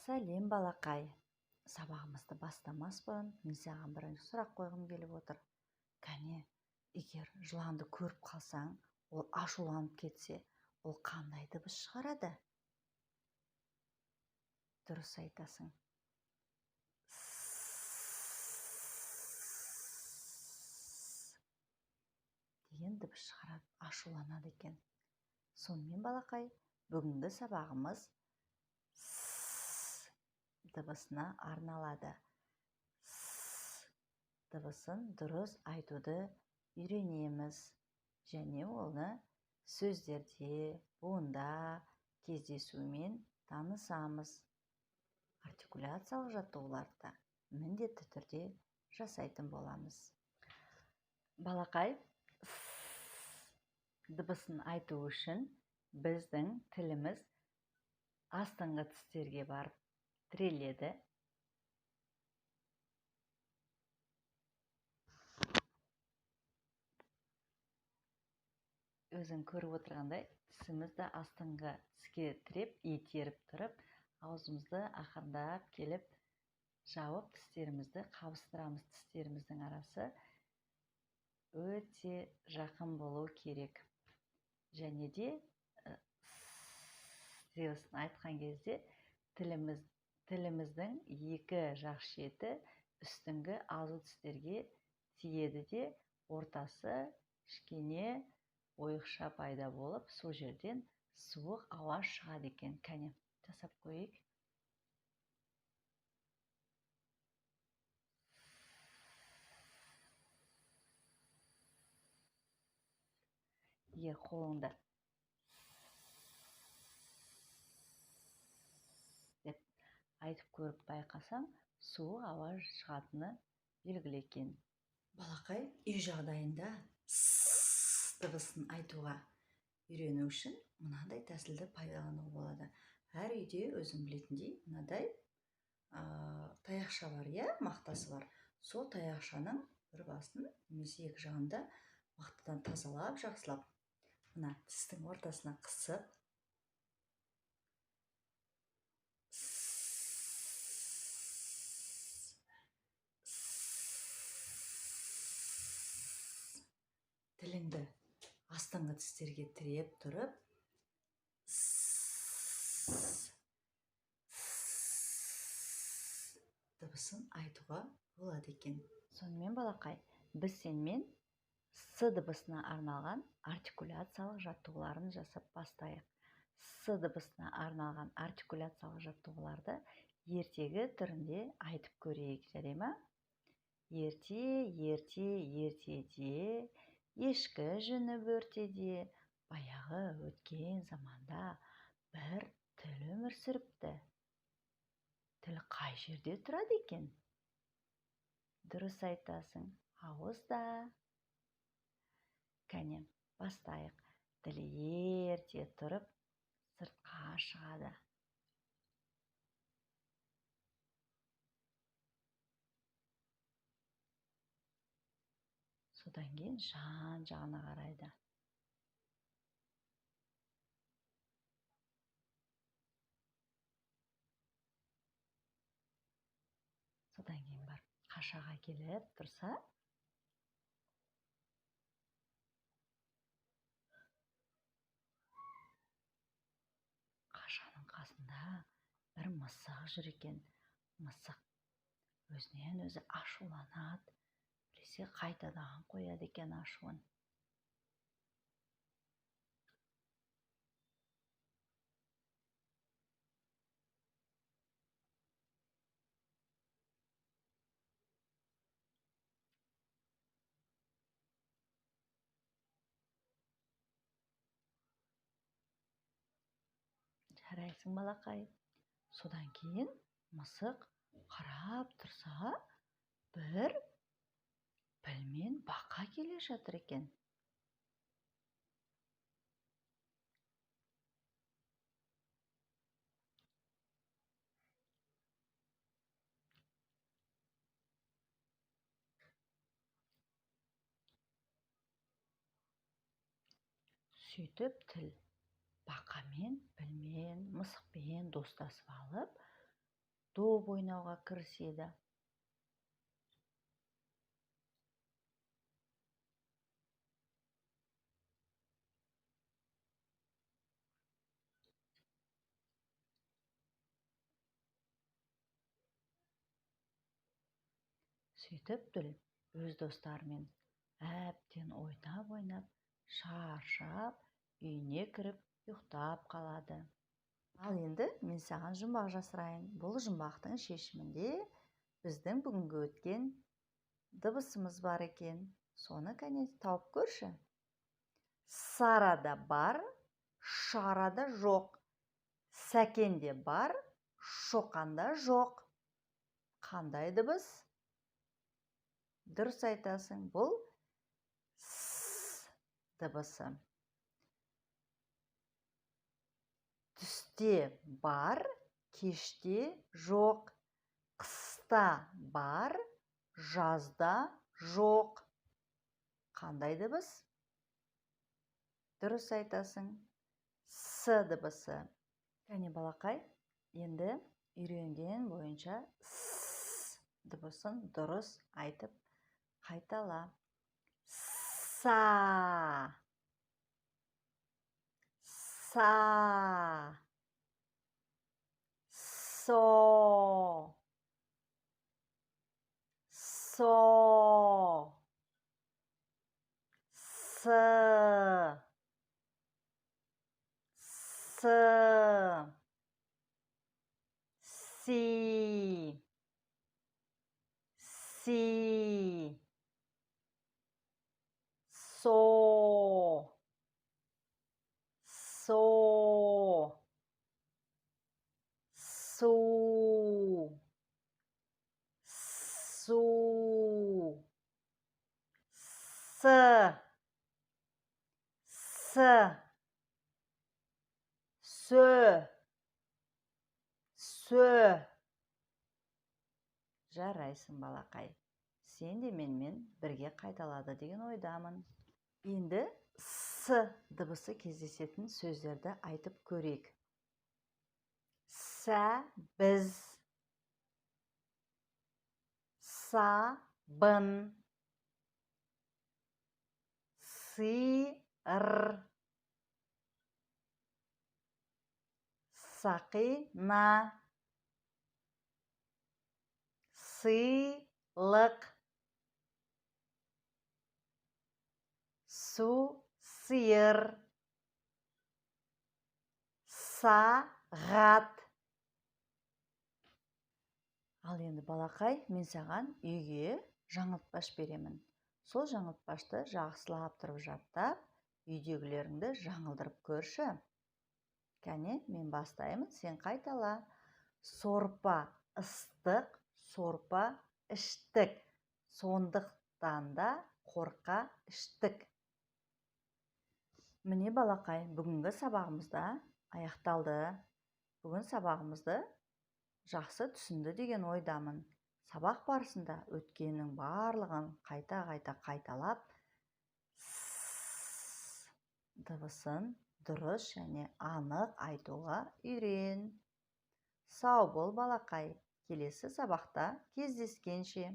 Сәлем, балақай. Сабағымызды бастамас бұрын мен саған бірінші сұрақ қойғым келіп отыр. Кәне, егер жыланды көріп қалсаң, ол ашуланып кетсе, ол қандай дыбыс шығарады? Дұрыс айтасың. Деген дыбыс шығарады, ашуланады екен. Сонымен, балақай, бүгінгі сабағымыз дыбысына арналады. С дыбысын дұрыс айтуды үйренеміз және оны сөздерде, буында кездесуімен танысамыз. Артикуляциялық жаттығуларды міндетті түрде жасайтын боламыз. Балақай, с дыбысын айту үшін біздің тіліміз астыңғы тістерге барып тіреледі. Өзің көріп отырғандай, тісімізді астыңғы тіске тіреп, итеріп тұрып, аузымызды ақырындап келіп жауып, тістерімізді қабыстырамыз. Тістеріміздің арасы өте жақын болу керек. Және де дыбысын айтқан кезде тіліміздің екі жақ шеті үстіңгі азу тістерге тиеді де, ортасы кішкене ойықша пайда болып, сол жерден суық ауа шығады екен. Кәне, жасап көрейік. Егер қолыңды деп айтып көріп байқасаң, суық ауа шығатыны белгілі екен. Балақай, үй жағдайында с дыбысын айтуға үйрену үшін мынандай тәсілді пайдалануға болады. Әр үйде өзің білетіндей мынадай таяқша бар, иә, мақтасы бар. Сол таяқшаның бір басын немесе екі жағында мақтадан тазалап, жақсылап мына тістің ортасына қысып, тіліңді астыңғы тістерге тіреп тұрып, дыбысын айтуға болады екен. Сонымен, балақай, біз сенімен с дыбысына арналған артикуляциялық жаттығуларын жасап бастайық. С дыбысына арналған артикуляциялық жаттығуларды ертегі түрінде айтып көрейік, жарай ма? Ерте, ерте, ертеде, ешкі жүні бөртеде, баяғы өткен заманда бір тіл өмір сүріпті. Тіл қай жерде тұрады екен? Дұрыс айтасың, ауызда. Кәне, бастайық. Тіл ерте тұрып сыртқа шығады. Содан кейін жан-жағына қарайды. Содан кейін барып қашаға келіп тұрса, қашаның қасында бір мысық жүр екен. Мысық өзінен өзі ашуланады, біресе қайтадан қояды екен ашуын. Жарайсың, балақай. Содан кейін мысық қарап тұрса, бір пілмен бақа келе жатыр екен. Сөйтіп тіл бақамен, пілмен, мысықпен достасып алып, Доп ойнауға кіріседі. Сөйтіп Дүл өз достарымен әбден ойнап-ойнап, шаршап, үйіне кіріп ұйықтап қалады. Ал енді мен саған жұмбақ жасырайын. Бұл жұмбақтың шешімінде біздің бүгінгі өткен дыбысымыз бар екен. Соны кәне тауып көрші. Сарада бар, шарада жоқ. Сәкенде бар, шоқанда жоқ. Қандай дыбыс? Дұрыс айтасың, бұл с дыбысы. Түсте бар, кеште жоқ. Қыста бар, жазда жоқ. Қандай дыбыс? Дұрыс айтасың, с дыбысы. Кәне балақай, енді үйренген бойынша с дыбысын дұрыс айтып қайтала. Са. Са. Со. Со. Сы. Сы. Си. Си. Со. Со. Су. Су. Сы. Сы. Сө. Сө. Жарайсың, балақай. Сен де менімен бірге қайталады деген ойдамын. Енді с дыбысы кездесетін сөздерді айтып көрейік. Сә, біз, са, бын, сиыр, сақина, сыйлық, су, сиыр, сағат. Ал енді балақай, мен саған үйге жаңылтпаш беремін. Сол жаңылтпашты жақсылап тұрып жаттап, үйдегілеріңді жаңылдырып көрші. Кәне, мен бастаймын, сен қайтала. Сорпа ыстық, сорпа іштік. Сондықтан да қорқа іштік. Міне балақай, бүгінгі сабағымызда аяқталды. Бүгін сабағымызды жақсы түсінді деген ойдамын. Сабақ барысында өткеннің барлығын қайта-қайта қайталап, с дыбысын дұрыс және анық айтуға үйрен. Сау бол, балақай. Келесі сабақта кездескенше.